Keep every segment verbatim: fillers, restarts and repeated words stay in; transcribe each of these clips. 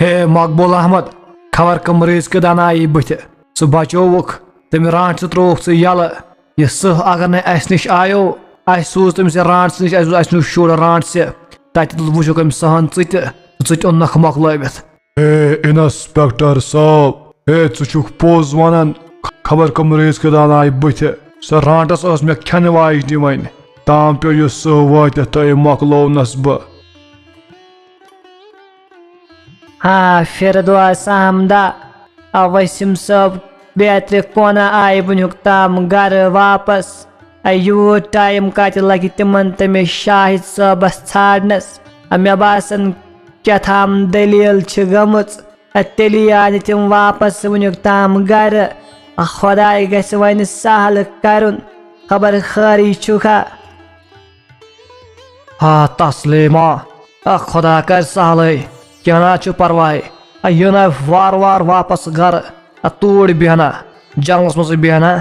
A مقبول احمد، خبر کم رٲژ کہِ دانایہِ بٕتھِ۔ ژٕ بچووُکھ، تٔمۍ رانٛٹھ ژٕ ترٛووُکھ ژٕ یَلہٕ۔ یہِ سٕہہ اگر نہٕ اَسہِ نِش آیو، اَسہِ سوٗز تٔمِس یہِ رانٛٹھ ژٕ نِش، اَسہِ اوس اَسہِ نیوٗ شُر رانٛٹھ ژےٚ۔ تَتہِ وٕچھُکھ أمۍ سٕہَن ژٕ تہِ، ژٕ تہِ اوٚننَکھ مۄکلٲوِتھ۔ اے انسپیکٹر صٲب، اے ژٕ چھُکھ پوٚز وَنان، خبر کم رٲژ کہِ دانایہِ بٕتھِ۔ سۄ رانٛٹَس ٲس مےٚ کھٮ۪نہٕ واجنہِ وۄنۍ، تام پیوٚو یہِ سٕہہ وٲتِتھ تہٕ أمۍ مۄکلوونَس بہٕ۔ ہا فردوس احمدہ، آ وسیم صٲب، بیترِ کونہ آیہِ وٕنیُک تام گرٕ واپس۔ آ یوٗت ٹایم کتہِ لگہِ تِمن تٔمِس شاہد صٲبس ژھانڈنس؟ آ مےٚ باسان، کیٛاہ تام دٔلیٖل چھِ گٔمٕژ۔ آ تیٚلی آیہِ نہٕ تِم واپس وٕنیُک تام گرٕ۔ آ خۄداے گژھِ وۄنۍ سہل کرُن، خبر خٲرٕے چھُکھا؟ آ تسلیما، آ خۄدا کر سہلٕے، کینٛہہ نہ چھُ پرواے۔ آ یہِ نہ وار وار واپس گرٕ، آ توٗرۍ بیہنا، جنگلس منٛز بیہنا۔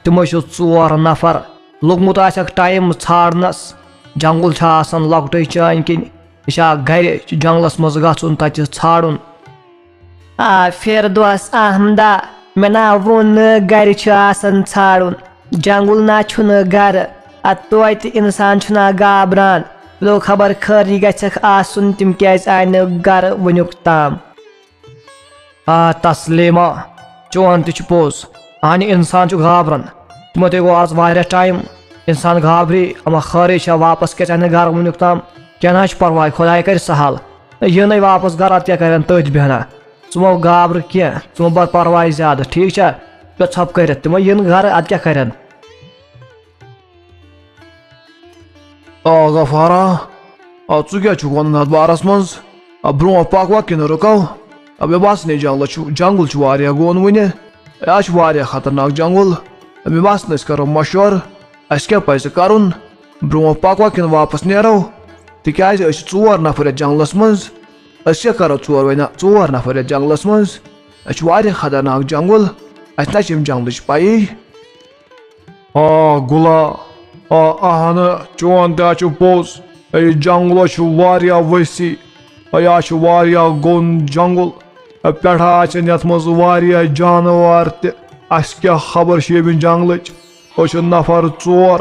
تِمے چھِ ژور نفر، لوٚگمُت آسٮ۪کھ ٹایم ژھانڈنس۔ جنگل چھُ آسان لۄکٹُے چٲنۍ کِنۍ، یہِ چھا گرِ جنگلس منٛز گژھُن تتہِ ژھانڈُن؟ آ فردوس احمدہ، مےٚ نا ووٚن نہٕ گرِ چھُ آسان ژھانڈُن، جنگل نا چھُنہٕ گرٕ۔ اتھ توتہِ انسان چھُنا گابران، لوگ خبر خٲرٕے گژھٮ۪کھ آسُن، تِم کیازِ آیہِ نہٕ گرٕ وٕنیُک تام؟ آ تسلیما، چون تہِ چھُ پوٚز، اہنہِ انسان چھُ گابران۔ تِمو تہِ گوٚو آز واریاہ ٹایم، انسان گابری، اما خٲرٕے چھا، واپس کیازِ آیہِ نہٕ گرٕ وٕنیُک تام؟ کینٛہہ نہ چھُ پرواے، خۄداے کرِ سہل۔ یِنَے واپس گرٕ، ادٕ کیٛاہ کرن تٔتھۍ بیہنا؟ ژٕ مہ گابر کینٛہہ، ژٕ مہ بر پرواے زیادٕ، ٹھیٖک چھا؟ ژٕ ژھۄپ کٔرِتھ، تِمے یِن گرٕ، ادٕ کیٛاہ کرن؟ آ غفارا، آ ژٕ کیٛاہ چھُکھ ونان اتھ بارس منٛز؟ آ برونٛہہ پکوا کِنہٕ رُکو؟ آ مےٚ باسان یہِ جنگلس چھُ، جنگل چھُ واریاہ گوٚن وُنہِ۔ آ چھُ واریاہ خطرناک جنگل۔ آ مےٚ باسان أسۍ کرو مشورٕ، اسہِ کیٛاہ پزِ کرُن؟ برونٛہہ پکوا کِنہٕ واپس نیرو؟ تِکیٛازِ أسۍ چھِ ژور نفر یتھ جنگلس منٛز۔ أسۍ کیٛاہ کرو ژور وۄنۍ، ژور نفر یتھ جنگلس منٛز؟ اسہِ چھُ واریاہ خطرناک جنگل، اسہِ نہ چھِ ییٚمہِ جنگلٕچ پیی۔ آ گُلا، آ اہنہٕ، چون تہِ ہا چھُ پوٚز۔ اے جنگلس چھُ واریاہ وسیع، اے آ چھُ واریاہ گوٚن جنگل۔ اے پٮ۪ٹھٕ آسن یتھ منٛز واریاہ جانور تہِ۔ اسہِ کیٛاہ خبر چھِ ییٚمہِ جنگلٕچ؟ أسۍ چھِ نفر ژور۔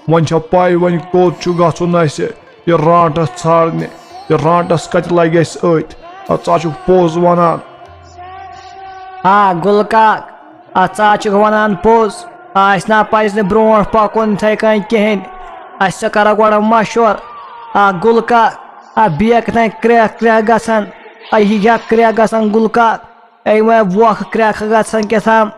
وۄنۍ چھا پاے وۄنۍ کوٚت چھُ گژھُن اسہِ؟ یہِ رانٹس ژھانڈنہِ، یہِ رانٹس کتہِ لگہِ اسہِ أتھۍ؟ اے ژٕ ہا چھُکھ پوٚز ونان۔ آ گُلہٕ کاک، اَتھ ژٕ ہا چھُکھ وَنان پوٚز۔ آ اَسہِ نا پَزِ نہٕ برونٛٹھ پَکُن یِتھَے کٔنۍ کِہیٖنۍ۔ اَسہِ سا کَرو گۄڈٕ مَشوَرٕ۔ آ گُلہٕ کاک، آ بیٚیہِ کَتھَن کرٛٮ۪کھ کرٛٮ۪کھ گژھان۔ آ یہِ کیٛاہ کرٛٮ۪کھ گژھان گُلہٕ کاک؟ اے وۄنۍ وۄکھٕ کرٛٮ۪کھ گژھان کیٛاہ تام۔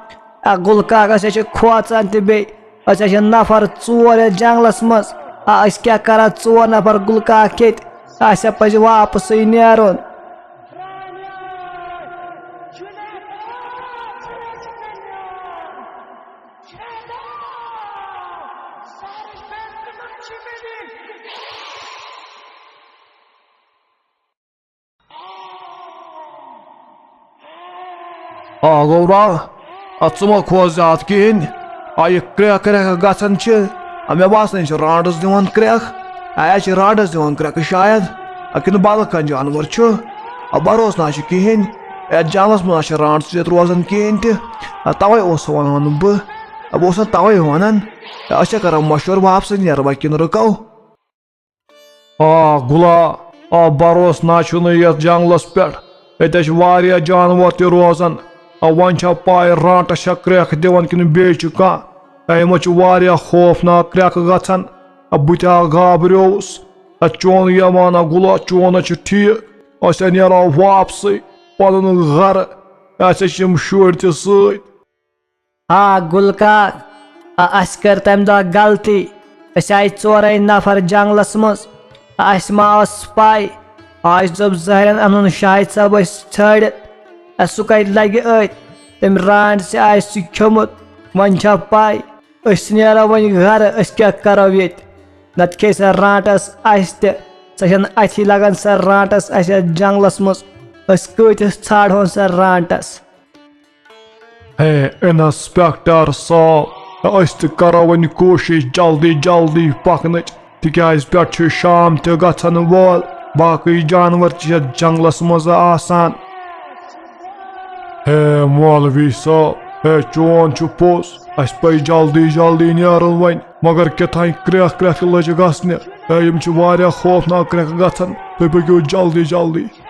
آ گُلہٕ کاک، أسۍ ہا چھِ کھوژان تہِ بیٚیہِ۔ أسۍ ہا چھِ نفر ژور یَتھ جنٛگلَس منٛز۔ آ أسۍ کیٛاہ کَران ژور نفر گُلہٕ کاک کھیٚتۍ؟ اَسہِ ہا پَزِ واپسٕے نیرُن۔ آ گوٚو را، آ ژٕ مہ کھوژ زیادٕ کِہیٖنۍ۔ آ یہِ کرٛٮ۪کھ کرٛٮ۪کھ گژھان چھِ، آ مےٚ باسان یہِ چھِ رانٛٹَس دِوان کرٛٮ۪کھ۔ آ یہِ چھِ رانٛٹَس دِوان کرٛٮ۪کھ شاید، آ کِنہٕ بدل کانٛہہ جانوَر چھُ۔ آ بروسہٕ نہ چھُ کِہیٖنۍ، یَتھ جنٛگلَس منٛز نہ چھِ رانٛٹَس ییٚتہِ روزان کِہیٖنۍ تہِ۔ آ تَوَے اوس سُہ وَنان بہٕ، آ بہٕ اوسُس تَوَے وَنان، آ أسۍ چھا کَران مَشوَرٕ واپسٕے نیرو کِنہٕ رُکو؟ آ گُلا، آ بروس نا چھُنہٕ یتھ جنگلس پٮ۪ٹھ۔ ییٚتہِ چھِ واریاہ جانور تہِ روزان۔ آ وۄنۍ چھا پاے رانٹس چھا کرٛٮ۪کھ دِوان کِنہٕ بیٚیہِ چھُ کانٛہہ؟ آ یِمن چھِ واریاہ خوفناک کرٛٮ۪کھ گژھان۔ آ بہٕ تہِ ہا گابریوس۔ آ چون یہِ وَنان گُلا، چون ہا چھُ ٹھیٖک۔ أسۍ ہا نیرو واپسٕے پنُن گرٕ۔ اَسہِ ہا چھِ یِم شُرۍ تہِ سۭتۍ۔ آ گُلہٕ کاک، آ، اَسہِ کٔر تَمہِ دۄہ غلطی۔ أسۍ آیہِ ژورَے نفر جنٛگلَس منٛز۔ آ، اَسہِ ما ٲس پَے؟ آ، اَسہِ دوٚپ ظٲہِرَن اَنُن شاہِد صٲب أسۍ ژھٲنٛڈِتھ۔ آ، سُہ کَتہِ لَگہِ أتۍ؟ تٔمۍ رانٛٹَس آسہِ سُہ کھیوٚمُت۔ وۄنۍ چھا پَے؟ أسۍ نیرو وۄنۍ گَرٕ، أسۍ کیٛاہ کَرو ییٚتہِ؟ نَتہٕ کھیٚیہِ سۄ رانٛٹَس اَسہِ تہِ۔ سۄ چھَنہٕ اَتھی لَگان سۄ رانٛٹَس اَسہِ یَتھ جنٛگلَس منٛز۔ أسۍ کۭتِس ژھانٛڈہون سۄ رانٛٹَس؟ ہے انسپیکٹر صٲب، أسۍ تہِ کرو وۄنۍ کوٗشش جلدی جلدی پکنٕچ، تِکیازِ پٮ۪ٹھٕ چھُ شام تہِ گژھن وول، باقٕے جانور تہِ چھِ یتھ جنگلس منٛز آسان۔ ہے مولوی صٲب، ہے چون چھُ پوٚز، اَسہِ پَزِ جلدی جلدی نیرُن وۄنۍ، مگر کیٛاہ تام کرٛٮ۪کھ کرٛٮ۪کھ لٔج گژھنہِ۔ ہے یِم چھِ واریاہ خوفناک کرٛٮ۪کھ گژھان، تُہۍ پٔکِو جلدی جلدی۔